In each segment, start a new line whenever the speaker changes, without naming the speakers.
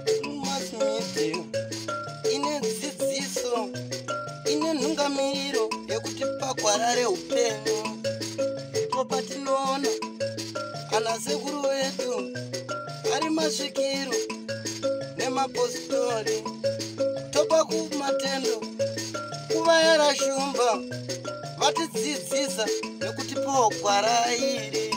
Drewmas Media ine dzidziso, ine nhungamiro yekutipa gwara reupenyu. Ndipo patinoona ana sekuru vedu ari masvikiro nemapositori, topa kumatendo kuvayera shumba vatidzidzisa nekutipawo gwara iri.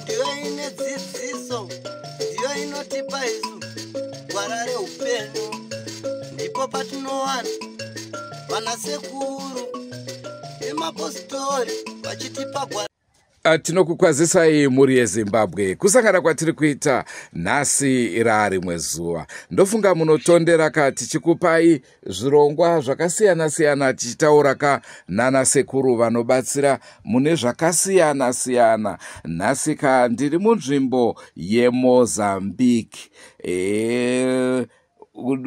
Ndiyo ine dzidziso, ndiyo inotipa isu gwara reupenyu. Ndipo patinowana vana sekuru nemapositori vachitipa gwara.
Tinokukwazisai mhuri yeZimbabwe, kusangana kwatiri kuita nhasi rarimwe zuva. Ndofunga munotondera ka tichikupai zvirongwa zvakasiyana-siyana, tichitaura ka nana sekuru vanobatsira mune zvakasiyana-siyana. Nhasi ka ndiri munzvimbo yeMozambique.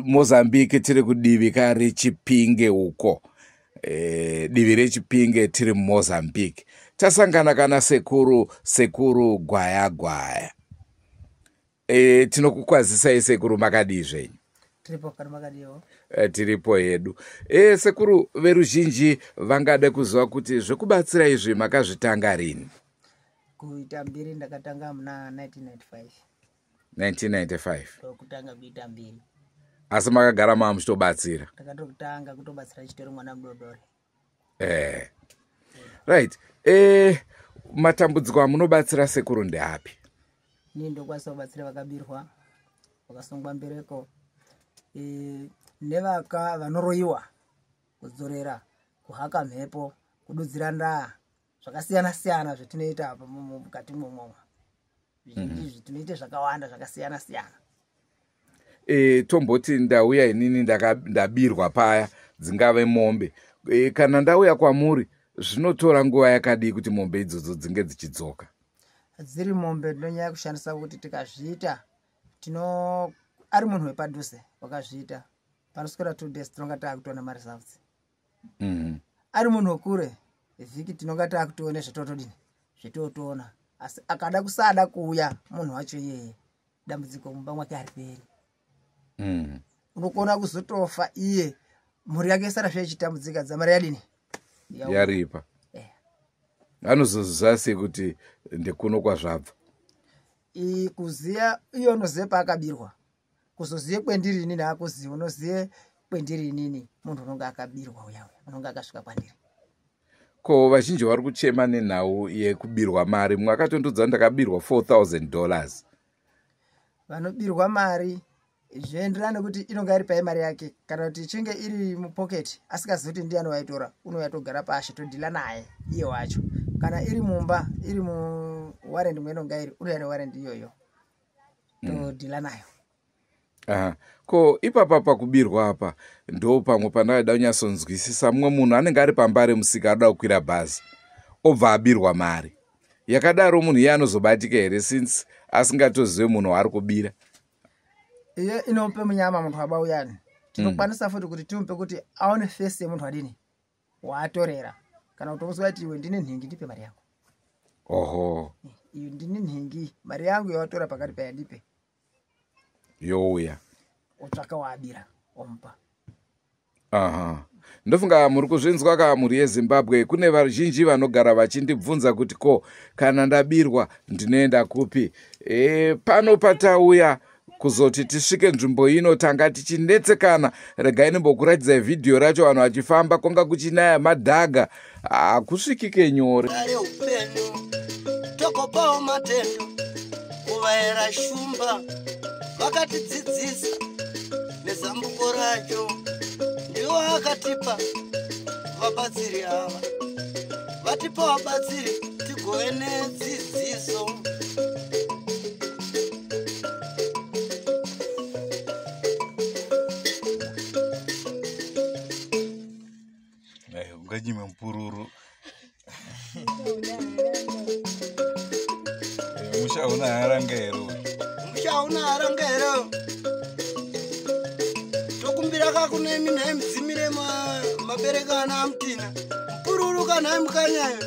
Mozambique tiri kudivi ka reChipinge uko. Divi reChipinge tiri muMozambique. Tasangana kana sekuru Gwaya Gwaya. Tinokukwazisai sekuru, makadii zvenyu?
Tiripo kana makadiwo?
Tiripo hedu. Sekuru, veruzhinji vangade kuziva kuti zvekubatsira izvi makazvitanga rini?
Kuita mbiri ndakatanga muna 1995.
1995?
Ndokutanga kuita mbiri.
Asi makagara maa muchitobatsira?
Ndakatotanga kutobatsira chitori mwana mudodori.
Right. Matambudziko amunobatsira sekuru ndeapi?
Ini ndokwanisa kubatsira vakabirwa, vakasungwa mbereko, nevaka vanoroyiwa, kudzorera, kuhaka mhepo, kududzira ndaa, zvakasiyana siyana zvatinoita apa mukati momomo. Zvizhinji izvi tinoita zvakawanda zvakasiyana siyana.
Tomboti ndauya inini ndabirwa paya, dzingave mombe. Kana ndauya kwamuri zvinotora nguva yakadii kuti mombe idzodzo dzinge dzichidzoka?
Dziri mombe tinonyanya kushandisa kuti tikazviita tino ari munhu wepadhuze wakazviita, panoswera 2 days tinonga taakutoona maresults. Ari munhu wekure, vhiki tinonga taakutoona zvatotodini zvetotoona. Asi akada kusada kuuya munhu wacho iyeye, dambudziko mumba mwake hariperi. Unokona kuzotofa iye, mhuri yake isara zvayichitambudzika, dzamara yadini?
Yaripa. Anozoziva sei kuti ndekuno kwazvabva?
Kuziya iye unoziva paakabirwa, kuzoziye kwendiri inini hakuzivi. Unoziye kwendiri inini munhu unonge akabirwa uya uya unonge akasvika kwandiri.
Ko vazhinji vari kuchema nenhau yekubirwa mari. Mumwe akatondudza ndakabirwa $4000.
Vanobirwa mari zvoenderana nekuti inonga iri pai mari yake, kana kuti ichinge iri mupoketi asikazivi kuti ndiani waitora, unouya togara pashi todhila naye iye wacho. Kana iri mumba, iri muwarendi mweinonga iri, unouya newarendi iyoyo todhila nayo.
Aha. Ko ipapa pakubirwa apa ndo pamwe pandada kunyatsonzwisisa. Mumwe munhu anenge ari pambare musika arikuda kukwira bhazi, obva abirwa mari yakadaro. Munhu iye anozobatika here since asingatozive munhu waari kubira?
Iye inomupe munyama munhu waba uyani. Tinokwanisa futi kuti timupe kuti aone face yemunhu wadini waatorera, kana kuti uzwa kuti iwe ndine nhingi, ndipe mari yangu. Iyo ndine nhingi, mari yangu yawatora pakati paya ndipe.
Youya.
Otsvaka waabira omupa.
Aha, ndofunga muri kuzvinzwa ka mhuri yeZimbabwe. Kune vazhinji vanogara vachindibvunza kuti ko kana ndabirwa ndinoenda kupi? Pano patauya kuzoti tisvike nzvimbo ino tanga tichinetsekana. Regai ndimbokuratidzai vhidhiyo racho, vanhu vachifamba kwanga kuchinaya madhaga, hakusvikike nyore.
Reupenyu tokopawo matendo kuvayera shumba vakatidzidzisa nezambuko racho. Ndiwo akatipa vabatsiri ava, vatipa vabatsiri tigove nedzidziso.
Unganyime mupururu. Musha una haranga here?
Musha una haranga here? Tokumbira kakunemi nhai mudzimire maberekana amutina mupururuka nhai mukanyayo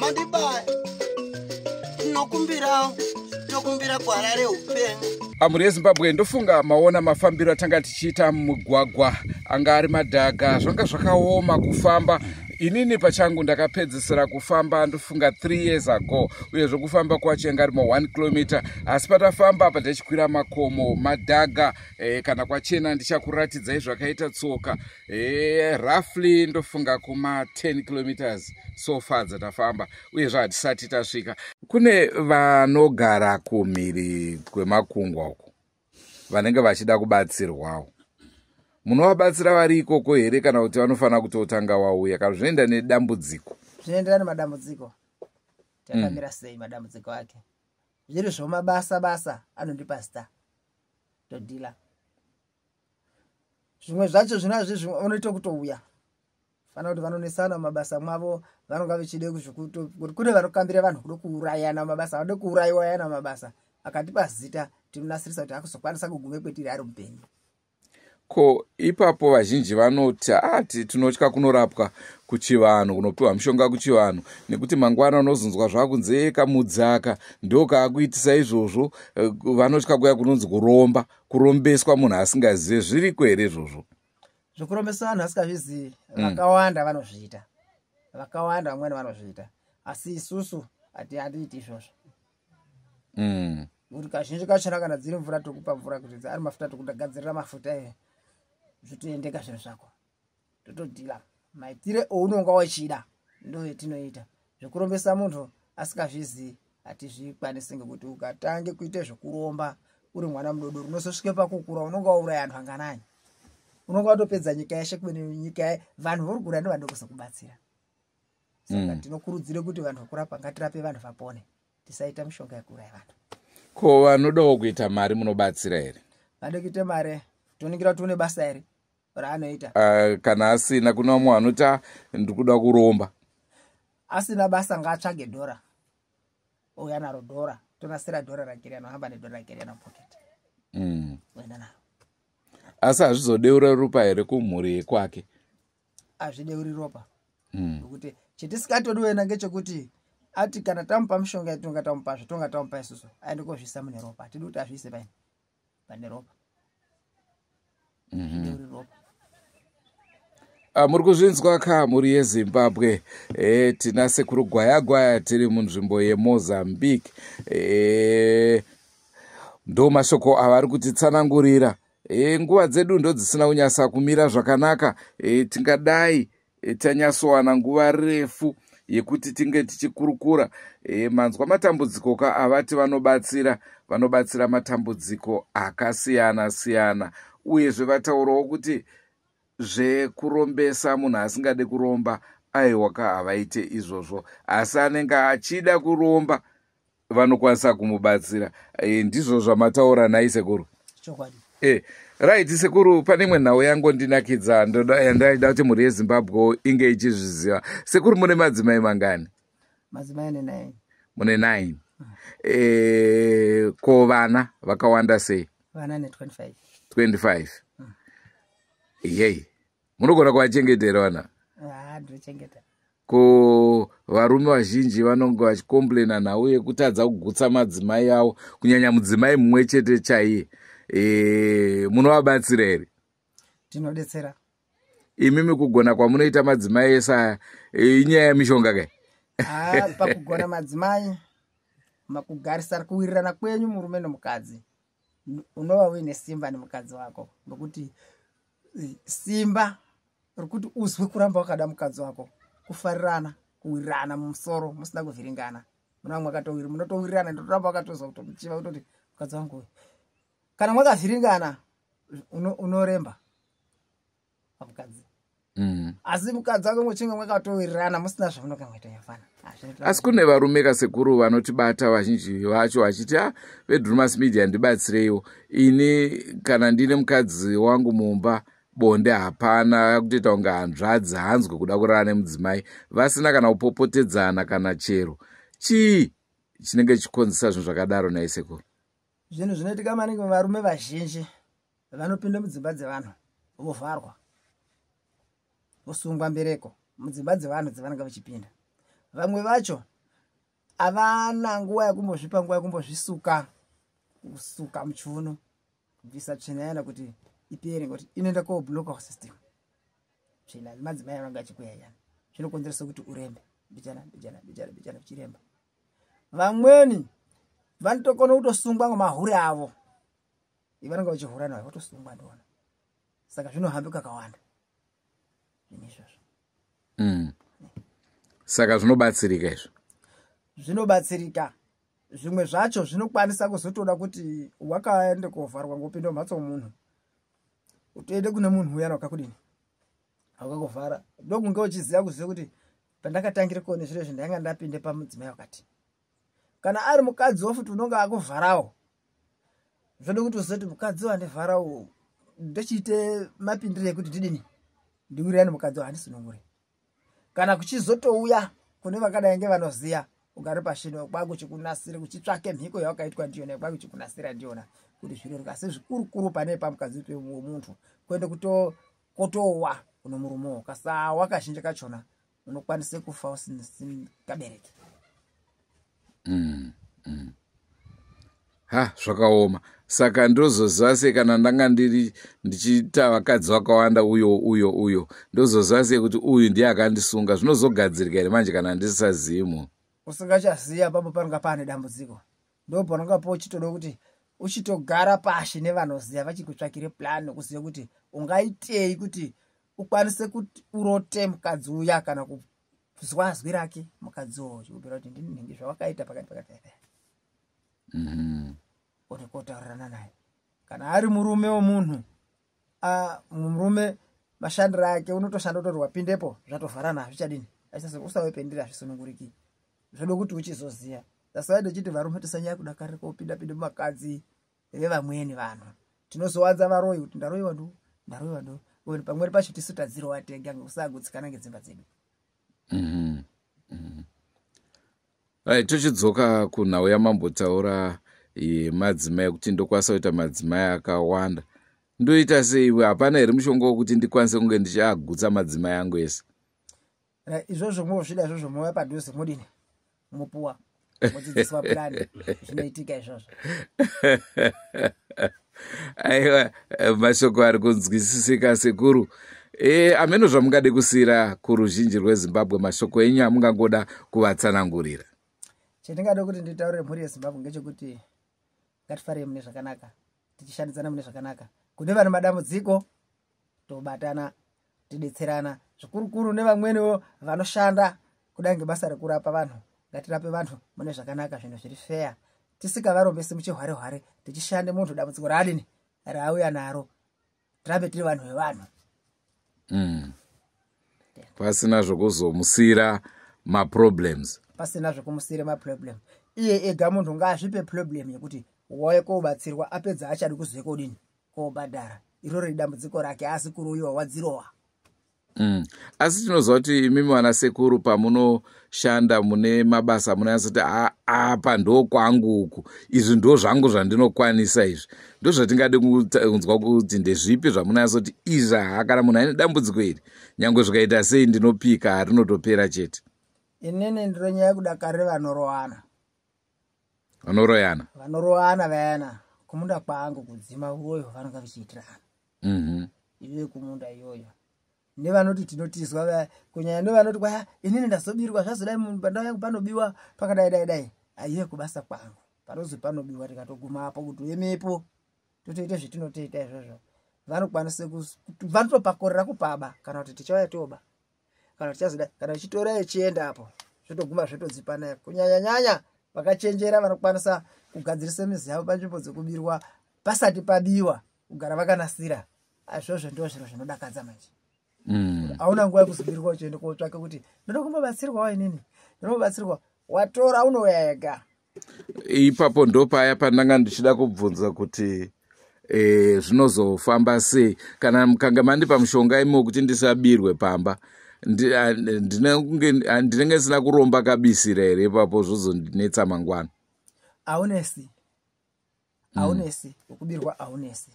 mandibaya. Tinokumbirawo, tokumbira gwara reupenyu.
Amhuri yeZimbabwe, ndofunga maona mafambiro atanga tichiita mumugwagwa. Anga ari madhaga, zvanga zvakaoma kufamba. Inini pachangu ndakapedzisira kufamba ndofunga 3 years ago, uyezve kufamba kwacho yanga ari ma1 kilometer, asi patafamba apa tichikwira makomo, madhaga. Kana kwachena ndichakuratidzai zvakaita tsoka. Roughly ndofunga kuma 10 kilometers so far dzatafamba, uyezve hatisati tasvika. Kune vanogara kumhiri kwemakungwa uko vanenge vachida kubatsirwawo, munovabatsira vari ikoko here, kana kuti vanofanira kutotanga wauya, kana zvinoenda nedambudziko?
Zvinoenderana nemadambudziko takamira sei madambudziko ake. Zviri zvomabasa basa anondipa zita, todhila. Zvimwe zvacho zvinazvi zvimwe unoita kutouya, fanira kuti vanonesana mumabasa mwavo, vanonga vechide kuzvikuto kuti kune vanokambira vanhu kuda kuurayana mumabasa, vanoda kuurayiwa yana mumabasa. Akatipa zita, tinonasirisa kuti akuzokwanisa kugume kwetiri ari mupenyu.
Ko ipapo vazhinji vanoti ati tinotya kunorapwa kuchivanhu, kunopiwa mishonga kuchivanhu, nekuti mangwana unozonzwa zvakunzi kamudzaka ndo kaakuitisa izvozvo. Vanotya kuya kunonzi kuromba, kurombeswa munhu asingazive. Zviriko here izvozvo?
Zvekurombesa vanhu vasingazvizivi, vakawanda vanozviita, vakawanda vamweni vanozviita, asi isusu hatiiti izvozvo. Kuti kazhinji kachona kana dziri mvura tokupa mvura, kuti ari mafuta tokugadzirira mafuta e zvotoendeka zvinhu zvako, totodhila maitire ounonga wachida, ndo yetinoita. Zvekurombesa munhu asingazvizii hatizvikwanisi, ngekuti ukatange kuite zvekuromba uri mwana mudodori, unozosvike pakukura unonga wauraya anhu anganani, unonga watopedza nyika yeshe, kubeni nyika vanhu vari kuraya ndovanoda kuzokubatsira. Saka tinokurudzire kuti vanhu vekurapa ngatirape vanhu vapone, tisaita mishonga yekuuraya vanhu.
Ko vanodawo kuita mari munobatsira here?
Vanoda kuita mari toningira kuti une basa here raanoita.
Kana asina, kuna vamwe vanoti, "Ah, ndikuda kuromba."
Asina basa ngaatsvage dhora, ouya naro dhora, tonasira dhora rake riya, anohamba nedhora rake riya mupoketi, oenda naro.
Asi hazvizodeura ropa here kumhuri yekwake?
Hazvideuri ropa, nekuti chetisingatodi wena ngechekuti ati kana tamupa mishonga yatinonga tamupa, zvatonga tamupa isusu, aende kozviisa mune ropa. Hatidi kuti azviise paini pane ropa. Zvideuri ropa.
Ah, muri kuzvinzwa ka mhuri yeZimbabwe? Tina Sekuru Gwaya Gwaya, tiri munzvimbo yeMozambique. Ndo mashoko avari kutitsanangurira. Nguva dzedu ndo dzisina kunyasa kumira zvakanaka. Tingadai tanyatsowana nguva refu yekuti tinge tichikurukura. Manzwa matambudziko ka avati vanobatsira, vanobatsira matambudziko akasiyana siyana, uyezve vataurawo kuti zvekurombesa munhu asingade kuromba, aiwa ka, havaite izvozvo, asi anenge achida kuromba vanokwanisa kumubatsira. Ndizvo zvamataura nhai sekuru?
Chokwadi.
Right sekuru, pane imwe nhau yangondinakidza, yandaida kuti mhuri yeZimbabwe inge ichizviziva. Sekuru, mune madzimai mangani?
Madzimai ane 9.
Mune 9. Ko vana vakawanda sei?
Vana ne25.
25? Yei, munogona kuvachengetera vana?
Ha, ndinochengeta.
Ko varume vazhinji vanonge vachikomplena nhau yekutadza kugutsa madzimai avo, kunyanya mudzimai mumwe chete chaiye. Munovabatsira here?
Tinodetsera.
Imimi kugona kwamunoita madzimai ese aya, inyaya yemishonga kai?
Ha, pakugona madzimai, makugarisa, kuwirirana kwenyu murume nomukadzi, unova uine simba nemukadzi wako, nokuti simba rekuti uzwe kuramba wakada mukadzi wako kufarirana, kuwirirana mumusoro, musina kuvhiringana. Muna mwakatowiri, munotowirirana, ndotoramba wakatozwa kutomuchiva kutoti mukadzi wangu uyu. Kana mwakavhiringana, unoremba pamukadzi. Asi mukadzi wako muchinge mwakatowirirana, musina zvamunonga mwaita nyafana.
Asi kune varume kasekuru vanotibata vazhinji vacho vachiti, "A, veDrumas Media, ndibatsireiwo, ini kana ndine mukadzi wangu mumba bonde hapana, kutoita kunge hanzvadzi, hanzwe kuda kurara nemudzimai," vasina kana kupopotedzana kana chero. Chii chinenge chikonzesa zvinhu zvakadaro nhai sekuru?
Zvinhu zvinoitika maningi, varume vazhinji vanopinda mudzimba dzevanhu vovharwa, vosungwa mbereko mudzimba dzevanhu dzavanenge vachipinda. Vamwe vacho havana nguva yekumbozvipa nguva yekumbozvisuka, kusuka muchiuno, kubvisa tsvina yana kuti ipere, ngekuti inoenda kobloka system. Tsvina madzimai anenge achikuya yana zvinokonzeresa kuti urembe mbichana mbichana mbichana mbichana uchiremba. Vamweni vanotokona kutosungwa ngemahure avo ivanenge vachihura nayo, votosungwa ndiona. Saka zvinohambe kakawanda zvinhu izvozvo.
Saka zvinobatsirika izvo?
Zvinobatsirika. Zvimwe zvacho zvinokwanisa kuzotoda kuti wakaende kovharwa ngopinda mumhatso womunhu, utoende kune munhu uyana wakakudini, wakakuvhara, ndokunge uchiziva kuziva kuti pandakatangire kuone zviro izvi ndainga ndapinde pamudzimai wakati. Kana ari mukadzi wofuti unonge akuvharawo, zvoda kuti uzoti mukadzi wandivharawo ndochiite mapindiro ekuti ndidini, ndiwirirane mukadzi wahandisunungure. Kana kuchizotouya kune vakadai ngevanoziya, ugare pashino kwakuchikunasira, kuchitsvake mhiko yawakaitwa ndiyona, kwakuchikunasira ndiyona kuti zvireruke. Asi zvikurukuru pane pamukadzi wemuntu kuende kutowa kuno murumewo, kasawa kazhinji kachona unokwanise kufa usingakabereki.
Ha, zvakaoma. Saka ndozoziva sei kana ndanga ndiri ndichiita vakadzi vakawanda, uyo uyo uyo, ndozoziva sei kuti uyu ndiye akandisunga? Zvinozogadzirika here manje kana ndisisazivi munhu?
Usingachaziva, papo panonga paane dambudziko. Ndo panonga pochitoda kuti uchitogara pashi nevanoziva, vachikutsvakire plan nekuziva kuti ungaitei kuti ukwanise kuti urote mukadzi uya, kana kuzwa zwi rake mukadzi uwo chikubvira kuti ndini nhingi, zvawakaita pakati pakati. Oti kotaurirana naye. Kana ari murume wemunhu, murume mashandiro ake unotoshanda utori wapindepo zvatovharana, hazvichadini, usawependera, hazvisununguriki. Zvoda kuti uchizoziya. That's why ndechiti varume tisanyanya kudakarira kupinda pinda mumakadzi vevamweni vanhu. Tinozowanza varoyi kuti ndaroyiwa ndo, ndaroyiwa ndo. Pamweni pacho tisu tadzirowa tega ngekusagutsikana ngedzimba dzedu.
Right, tochidzoka kunhau yamambotaura yemadzimai, kuti ndokwanisa kuita madzimai akawanda, ndoita sei? Hapana here mushonga wekuti ndikwanise kunge ndichiagutsa madzimai angu ese?
Izvozvo mozvida izvozvo, mouya padhuze, modini, mopuwa, modzidziswa plan, zvinoitika izvozvo.
Aiwa, mashoko ari kunzwisisika, sekuru. Ameno zvamungade kusiyira kuruzhinji rweZimbabwe, mashoko enyu amungangoda kuvatsanangurira.
Chendingade kuti nditaurire mhuri yeZimbabwe ngechekuti ngatifarei mune zvakanaka, tichishandidzana mune zvakanaka. Kune vane madambudziko, tobatana, tidetserana, zvikurukuru nevamweniwo vanoshanda kudai ngebasa rekurapa vanhu. Ngatirape vanhu mune zvakanaka, zvinhu zviri feya, tisingavarombesi muchihware hware, tichishande munhu dambudziko raadini, raauya naro. Tirambe tiri vanhu vevanhu.
Pasina zvokuzomusiyira maproblems.
Pasina zvekumusiyira maproblem. Iye ega munhu ngaazvipe problem yekuti wauya kobatsirwa, apedza achadi kuzoye kodini, kobhadhara. Iroro idambudziko rake, asi kuroyiwa wadzirowa.
Asi tinoziva kuti imimi vana sekuru pamunoshanda mune mabasa munonyatsoti apa ndo kwangu uku, izvi ndo zvangu zvandinokwanisa, izvi ndo zvatingade kunzwa kuti ndezvipi zvamunonyatsoti izvi, ha, kana munhu aine dambudziko iri, nyange zvikaita sei ndinopika, harinotopera chete.
Inini ndinonyanya kudakarira vanorowana.
Vanoroyana.
Vanorowana vayana, kumunda kwangu kudzima uroyi hwavanonga vachiitirana. Iyoyo kumunda iyoyo, nevanoti tinotizwa vaya, kunyanya nevanoti kwaya inini ndazobirwa, zvazodai, pandau yangu panobiwa pakadai dai dai, aiye kubasa kwangu panozi panobiwa, tikatogumapo kuti uemepo totoita zvetinotoita izvozvo, vanokwanisa vanotopakorera kupaba, kana kuti tichauya toba, kana tichazoda, kana tichitora ichienda apo, zvotoguma zvotodzipana. Kunyanya nyanya vakachenjera vanokwanisa kugadzirisa mizi yavo panzvimbo dzekubirwa pasati pabiwa, kugara vakanasira. Izvozvo ndo zviro zvinodakadza manje. Hauna nguva yekuzobirwa uchienda kotsvaka kuti ndoda kumbobatsirwawo, inini ndinombobatsirwa. Watora, unouya ega.
Ipapo ndo paya pandanga ndichida kubvunza kuti zvinozofamba sei kana mukange mandipa mushonga imo wekuti ndisabirwe pamba. Ndinenge ndisina kuromba kabisira here ipapo, zvozondinetsa mangwana?
Haunesi. Haunesi wekubirwa, haunesi,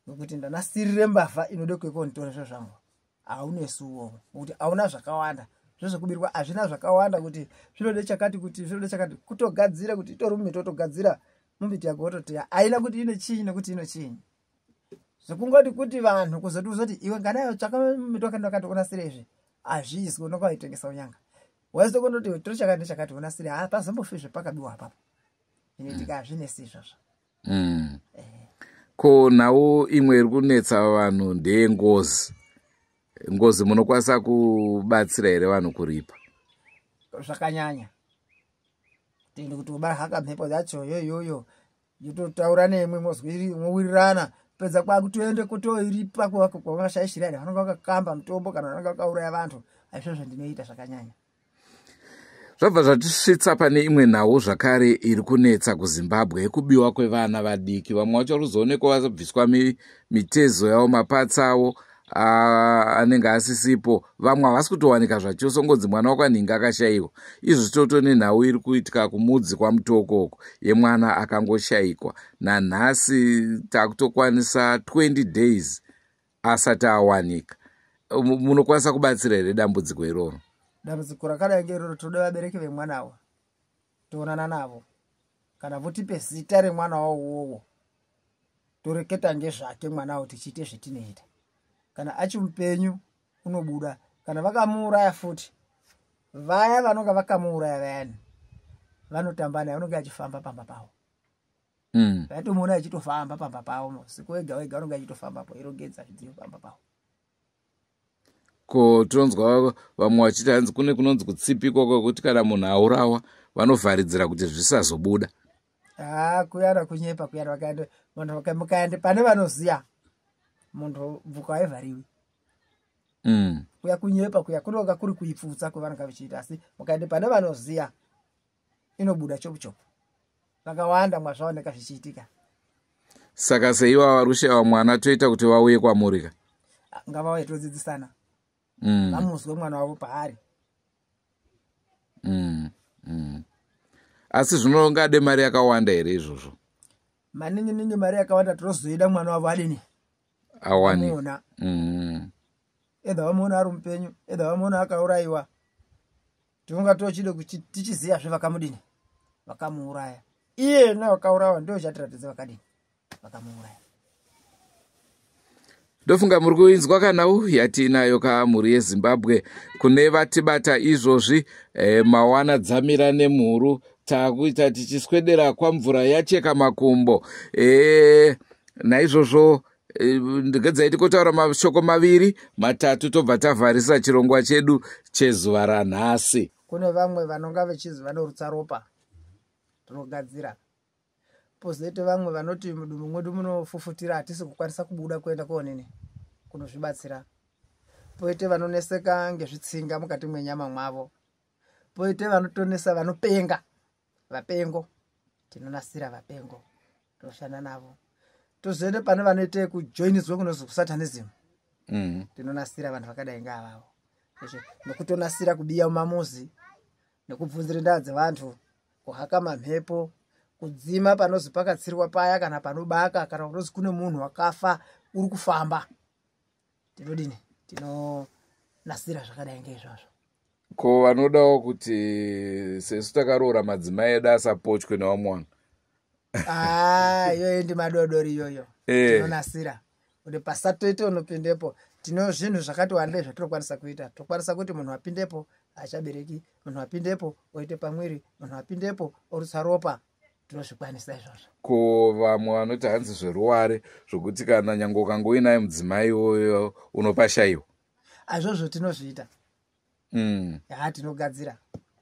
nokuti ndanasirire mbavha inode kuekonditora zviro zvangu. Haunesi uwowo, nokuti hauna zvakawanda. Zviro zvekubirwa hazvina zvakawanda, kuti zvinode chakati, kuti zvinode chakati. Kutogadzira kuti itori mumiti, wotogadzira mumbiti yako, wototeya. Haina kuti ine chinyi nekuti ino chinyi. Zvekungoti kuti vanhu kuzoti uzoti iwe nganayo, tsvaka mumiti wakati wakati unasire izvi, hazviizwi. Unonga waitengesa unyanga waizokondoti toro chakati nechakati unasire, hapazombofi zvepakabiwa apapo. Inoitika, hazvinesi izvozvo.
Ko nhau imwe iri kunetsa vanhu ndeyengozi. Ngozi munokwanisa kubatsira here vanhu kuripa?
Zvakanyanya. Tende kuti ubahaka mhepo dzacho yoiyoyo, yototaura nemwe, mowirirana, pedza kwakutoende kutoiripa kwavakashaishira here, vanonga vakakamba mutombo kana vanonga vakauraya vantu. Aizvozvo ndinoita zvakanyanya.
Zvabva zvatisvitsa pane imwe nhau zvakare iri kunetsa kuZimbabwe, yekubiwa kwevana vadiki. Vamwe vacho vari kuzoonekwa vabviswa mitezo yavo, mapatsi avo anenge asisipo. Vamwe havasi kutowanika zvachose, ngonzi mwana wakwanhingi akashayiwa. Izvi toto nenhau iri kuitika kumudzi kwaMutoko yemwana akangoshayikwa. Nanhasi takutokwanisa 20 days asati awanika. Munokwanisa kubatsira here dambudziko iroro?
Dambudziko rakadai ngeroro, toda vabereki vemwanawo, toonana navo, kana votipe zita remwana wavo uwowo, toreketa ngezvake mwanawo, tichiite zvetinoita. Kana achimupenyu unobuda. Kana vakamuuraya futi, vaya vanonga vakamuuraya vayani vanotamba naye, vanonge achifamba pamba pavo. Vaitomuona achitofamba pamba pavo usiku wega wega, vanonge achitofambapo, irongedza zvidziyo pamba pavo.
Ko tinonzwa vamwe vachiti hanzi kune kunonzi kutsipikwa, kwekuti kana munhu aurawa vanovharidzira kuti zvisazobuda.
Haa, kuyana kunyepa kuyana. Vakaende vanhu, mukaende pane vanoziya munhu, bvuko haivhariwi. Kuya kunyepa kuya, kunonga kuri kuipfutsa kwevanonga vachiita. Asi mukaende pane vanoziya, inobuda chopu chopu. Vakawanda mwazvaoneka zvichiitika.
Saka seiva vari kushayiwa mwana, toita kuti vauye kwamuri ka?
Ngavauye, todzidzisana, vamuzwe mwana wavo paari.
Asi zvinongade mari yakawanda here izvozvo?
Maningi ningi mari yakawanda tinozoida mwana wavo adini?
Awanika.
Vamuona. Either vamuona ari mupenyu, either vamuona akaurayiwa. Tinonga tochide tichiziyazve vakamudini, vakamuuraya. Iyena wakaurawa ndo chatiratidza vakadini, vakamuuraya.
Ndofunga muri kuinzwa kanhau yatiinayo kamhuri yeZimbabwe. Kune vatibata izvozvi, mawana dzamira nemhuru, taakuita tichiswedera kwamvura yacheka makumbo. Naizvozvo ndegedzai tikotaura mashoko maviri matatu, tobva tavharisa chirongwa chedu chezuva ranhasi.
Kune vamwe vanonga vechizi vanorutsa ropa, tinogadzira. Pozoite vamwe vanoti mudumbu mwedu munofufutira, hatisi kukwanisa kubuda kuenda koonini kunozvibatsira. Poite vanoneseka ngezvitsinga mukati mwenyama mwavo. Poite vanotonesa, vanopenga, vapengo, tinonasira vapengo, toshanda navo. Tozoende pane vanoite kujoinidzwa kunozi kusatanism. Tinonasira vanhu vakadai ngaavavo nekutonasira kubiya mumamuzi, nekubvunzira ndaa dzevantu, kuhaka mamhepo, kudzima panozi pakatsirwa paya, kana panobaka, kana kunozi kune munhu wakafa uri kufamba. Tinodini? Tinonasira zvakadai ngeizvozvo.
Ko vanodawo kuti sesu takaroora madzimai edu asapochwe nevamwe vanhu?
Ah, iyoyo ndi madodori iyoyo. Tinonasira kuti pasatoite unopindepo. Tino zvinhu zvakati wandei zvatinokwanisa kuita. Tokwanisa kuti munhu apindepo achabereki, munhu apindepo oite pamwiri, munhu apindepo orutsa ropa. Tinozvikwanisa izvozvo.
Ko vamwe vanoti hanzi zveruware, zvokuti kana nyange ukangoinaye mudzimai iwoyo unopashayiwa?
Azvozvo tinozviita. Ha, tinogadzira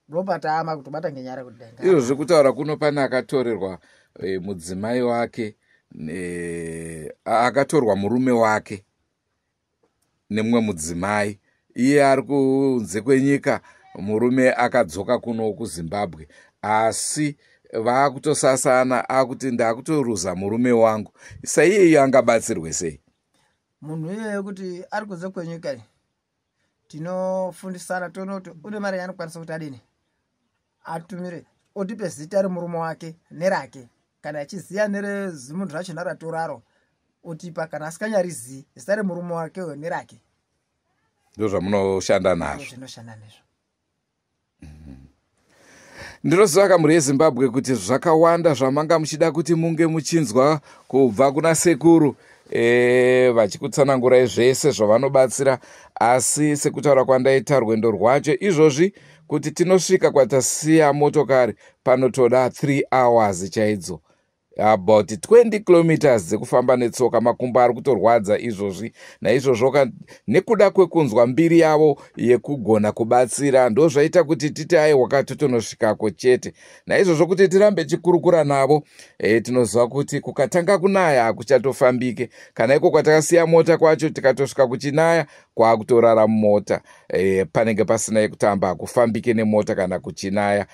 ropa, taama kutobata ngenyara kuti dai
Izvo zvekutaura kuno, pane akatorerwa mudzimai wake, akatorwa murume wake nemumwe mudzimai. Iye ari kunze kwenyika, murume akadzoka kuno kuZimbabwe, asi vaakutosasana, akuti ndaakutoruza murume wangu. Saiyeyo angabatsirwe sei?
Munhu iyoyo kuti ari kunze kwenyika iyi, tinofundisana, toona kuti une mari yaanokwanisa kuti adini, atumire, otipe zita remurume wake nerake. Kana achiziya nerezimunhu rachona ratoraro otipa, kana asikanyariziyi zita remurume wake nerake.
Ndozvamunoshanda nazvo.
Zvinoshanda nezvo.
Ndinoziva kamhuri yeZimbabwe kuti zvakawanda zvamanga muchida kuti munge muchinzwa kubva kuna sekuru vachikutsanangurai zvese zvavanobatsira, asi sekutaura kwandaita rwendo rwacho izvozvi kuti tinosvika kwatasiya motokari panotoda 3 hours chaidzo, about 20 kilometers dzekufamba netsoka. Makumbo ari kutorwadza izvozvi. Naizvozvo, nekuda kwekunzwa mbiri yavo yekugona kubatsira, ndo zvaita kuti titi aiwa, totonosvikako chete. Naizvozvo kuti tirambe tichikurukura navo, tinoziva kuti kukatanga kunaya hakuchatofambike. Kana iko kwatakasiya mota kwacho, tikatosvika kuchinaya kwakutorara mumota, panenge pasina yekutamba, hakufambike nemota kana kuchinaya.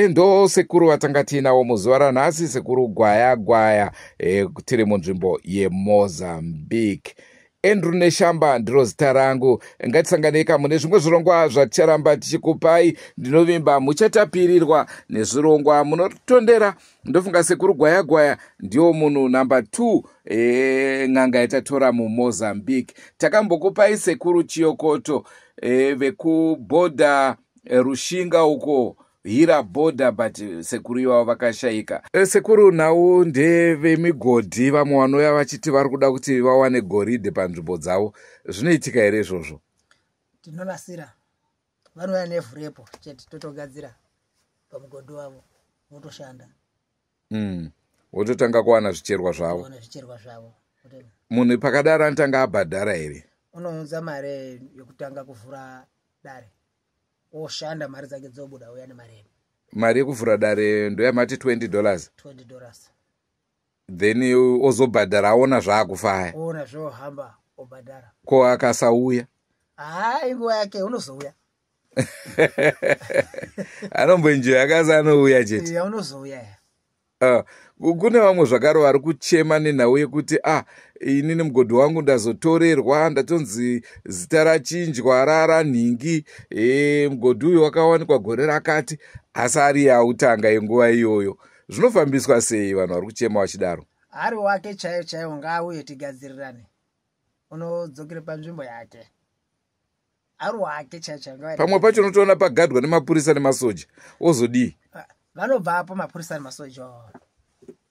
Ndo sekuru vatanga tiinavo muzuva ranhasi, Sekuru Gwaya Gwaya, tiri munzvimbo yeMozambique. Andrew Neshamba ndiro zita rangu. Ngatisanganei mune zvimwe zvirongwa zvaticharamba tichikupai. Ndinovimba muchatapirirwa nezvirongwa munotondera. Ndofunga Sekuru Gwaya Gwaya ndiwo munhu namba 2, n'anga yatatora muMozambique. Takambokupai Sekuru Chiyokoto, vekubhodha, Rushinga uko, Hira bhodha, but sekuru ivavo vakashayika. Sekuru, nhau ndevemigodhi. Vamwe vanouya vachiti vari kuda kuti vawane goridhe panzvimbo dzavo. Zvinoitika here izvozvo?
Tinonasira. Vanouya nevhu repo chete, totogadzira pamugodhi wavo, votoshanda.
Wototanga kuwana zvicherwa zvavo.
Kuona zvicherwa zvavo.
Munhu pakadaro anotanga abhadhara here?
Unounza mari yekutanga kuvhura dare, oshanda, mari dzake dzobuda, uya nemari yedu.
Mari yekuvhura dare ndoyamati $20?
$20.
Then ozobhadhara aona zvaakufaya?
Oona zvohamba, obhadhara.
Ko akasauya?
Haa, inguva yake, unozouya.
Anomboenjoya, akasi anouya chete.
Ya, unozouya ya.
Kune vamwe zvakare vari kuchema nenhau yekuti inini mugodhi wangu ndazotorerwa, ndatonzi zita rachinjwa raranhingi, mugodhi uyu wakawanikwa gore rakati, asi ari yautanga yenguva iyoyo. Zvinofambiswa sei vanhu vari kuchema vachidaro?
Ari wake chaiyo chaiwo, ngaauye tigadzirirane, unodzokere panzvimbo yake. Ari wake chaiyo chaiyo, ngauye.
Pamwe pacho unotoona pagadwa nemapurisa nemasoja, ozodii?
Ah, vanobvapo mapurisa nemasoja avo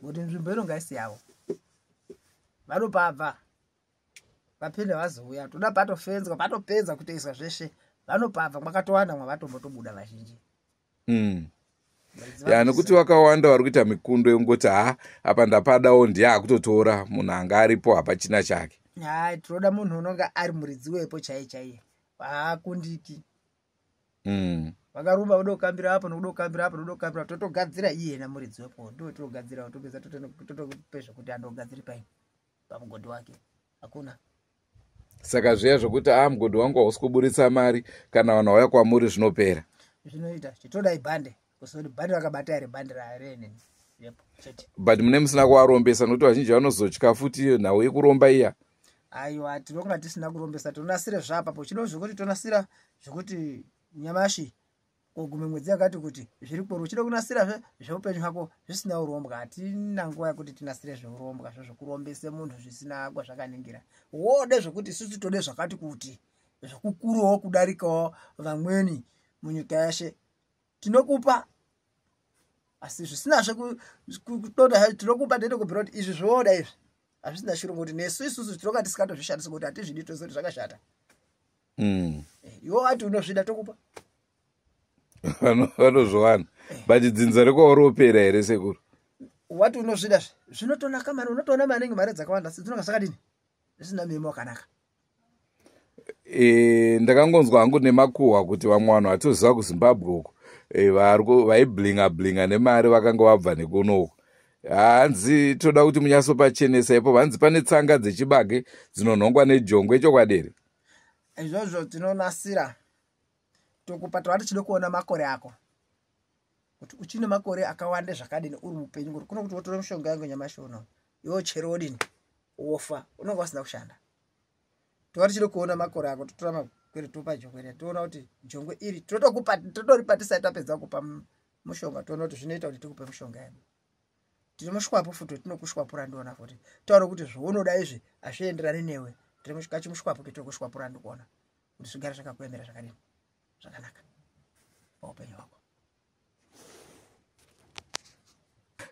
kuti nzvimbo inonga isi yavo, vanopabva vapinda, vazouya toda patofenzwa, patopedza kutoiswa zveshe, vanopabva. Mwakatowanda mwavatombotobuda vazhinji.
Ya, nekuti vakawanda vari kuita mikundo yekungoti ha, apa ndapadawo, ndiye akutotora munhu anga aripo, hapachina chake.
Hai, tinoda munhu unonga ari muridzi wepo chaiye chaiye, haakundiki. Vakarumba kuda kukambira apo nokuda kukambira apo nokuda kukambira, totogadzira iyena muridzi wepo, ndo togadzira, topedza totope zvekuti andogadziri paini pamugodhi wake hakuna.
Saka zviya zvokuti mugodhi wangu hausi kuburitsa mari, kana vanhu vauya kwamuri zvinopera?
Zvinoita. Chitoda ibhande, kusoti bhande rakabata here, bhande rarenini repo chete.
But mune musina kuvarombesa, nokuti vazhinji vanozotya futi nhau yekuromba iya.
Aiwa, tinonga tisina kurombesa. Tonasire zvapapo chino zvekuti tonasira zvekuti nyamashi kogume mwedzi yakati kuti zviri koro. Uchida kunasirazve zveupenyu hwako zvisina urombwa, hatina nguva yekuti tinasire zveurombwa zvo zvekurombese munhu zvisina kwazvakaningira. Wode zvekuti isusu tode zvakati kuti zvekukurawo kudarikawo vamweni munyika yeshe, tinokupa, asi zvisinazve kutoda tinokupa tete kubhira kuti izvi zvoda, izvi hazvisina shiro, ngokuti nesu isusu tinonga tisingatozvishandisi, ngokuti hatizvidi, toziva kuti zvakashata. Iwe wati unozvida, tokupa.
Vanozviwana, but dzinza rekwaoropera here, sekuru?
Wati unozvida, zvinotonaka mari, unotoona maningi mari dzakawanda, asi dzinonga zvakadini, zvisina memo wakanaka.
Ndakangonzwa hangu nemakuhwa kuti vamwe vanhu vatoziva kuZimbabwe uko, vaiblinga blinga nemari vakanga vabva nekunoku. Hanzi toda kuti munyatsopachenesa ipo, vanzi pane tsanga dzechibage dzinonhongwa nejongwe, chokwadi here?
Izvozvo tinonasira, tokupa. Tova tichida kuona makore ako kuti uchine makore akawanda zvakadini uri mupenyu, kuti kuno kuti wotora mishonga yangu nyamashi uno, iwe chero wodini, wofa, unonga usina kushanda. Tova tichida kuona makore ako, totora makwere, topa jongwe, toona kuti jongwe iri totokupa, totoripa tisati tapedza kupa mushonga, toona kuti zvinoita kuti tikupe mushonga yedu. Tine mushwapu futi wetinokushwapura ndiwona futi, taura kuti zvaunoda izvi hazvienderani newe. Tine kachimushwapu ketinokushwapura ndikuona kuti zvigare zvakakuemera zvakadini zvakanaka paupenyu hwako.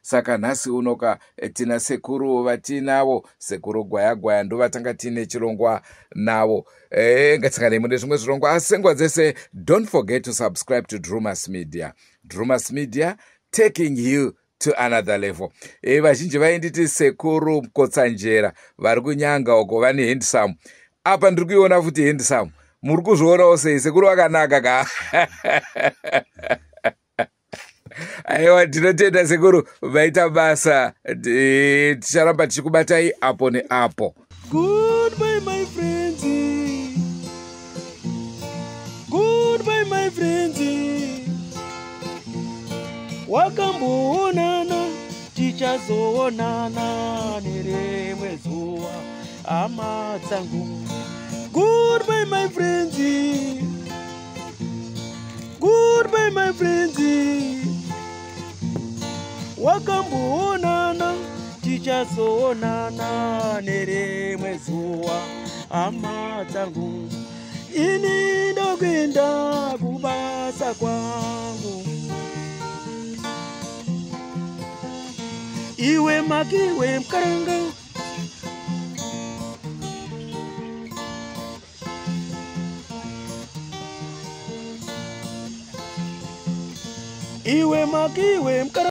Saka nhasi unoka tina sekuru vatinavo, sekuru Gwaya Gwaya, ndovatanga tiine chirongwa navo. Ngatisanganei mune zvimwe zvirongwa, asi senguva dzese don't forget to subscribe to Drumas Media. Drumas Media, taking you to another level. Vazhinji vainditi sekuru Mukotsanjera vari kunyanga uko vane handsome. Apa ndiri kuiona futi handsome. Muri kuzvionawo sei? Sekuru vakanaka ka? Aiwa, ndinotenda sekuru, vaita basa. Ticharamba tichikubatai apo neapo.
Goodbye my friends, goodbye my friends. Wakamboonana, tichazoonana nerimwe zuva, hama dzangu. Goodbye my friends, goodbye my friends. Wakamboonana, tichazoonana nerimwe zuva, hama dzangu. Ini ndokuenda kubasa kwangu. Iwe makiwe mukaranga, iwe makiwe mukaranga.